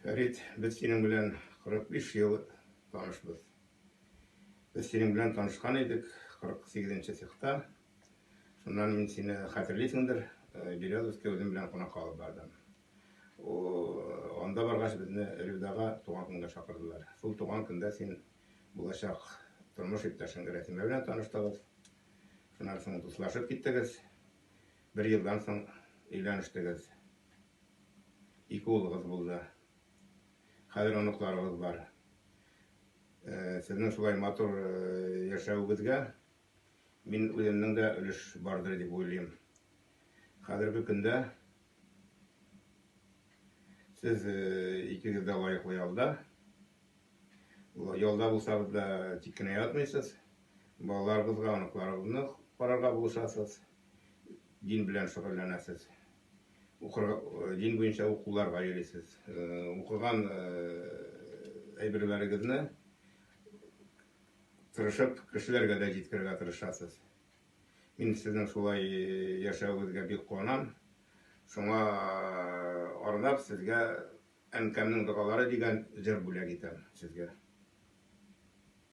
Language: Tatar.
Фәрит, без синең белән 45 ел танышбыз. Без синең белән танышкан идек 48 нче цехта. Шуннан мин сине хәтерлисеңдер, Березовский үзем белән кунакка алып бардым. Анда баргач безне Рюдага туган көнгә чакырдылар. Шул туган көндә син булачак тормыш иптәшең Рәсимә белән таныштыгыз. Шуннан соң дуслашып киттегез. Бер елдан соң өйләнештегез. Ике улыгыз булды. Хәзер оныкларыгыз бар. Э, сезнең шулай матур э, яшәвегезгә мин үземнең дә өлеш бардыр дип уйлыйм. Хәзерге көндә сез э, икегез дә лаеклы ялда. Ялда булсагыз да тик кенә ятмыйсыз. Балаларыгызга, оныкларыгызны карарга булышасыз. Дин белән шөгыльләнәсез. Укырга, дин буенча укуларга йөрисез. Укыган әйберләрегезне тырышып кешеләргә дә җиткерергә тырышасыз. Мин сезнең шулай яшәвегезгә бик куанам. Шуңа арнап сезгә Әнкәмнең догалары дигән җыр бүләк итәм сезгә.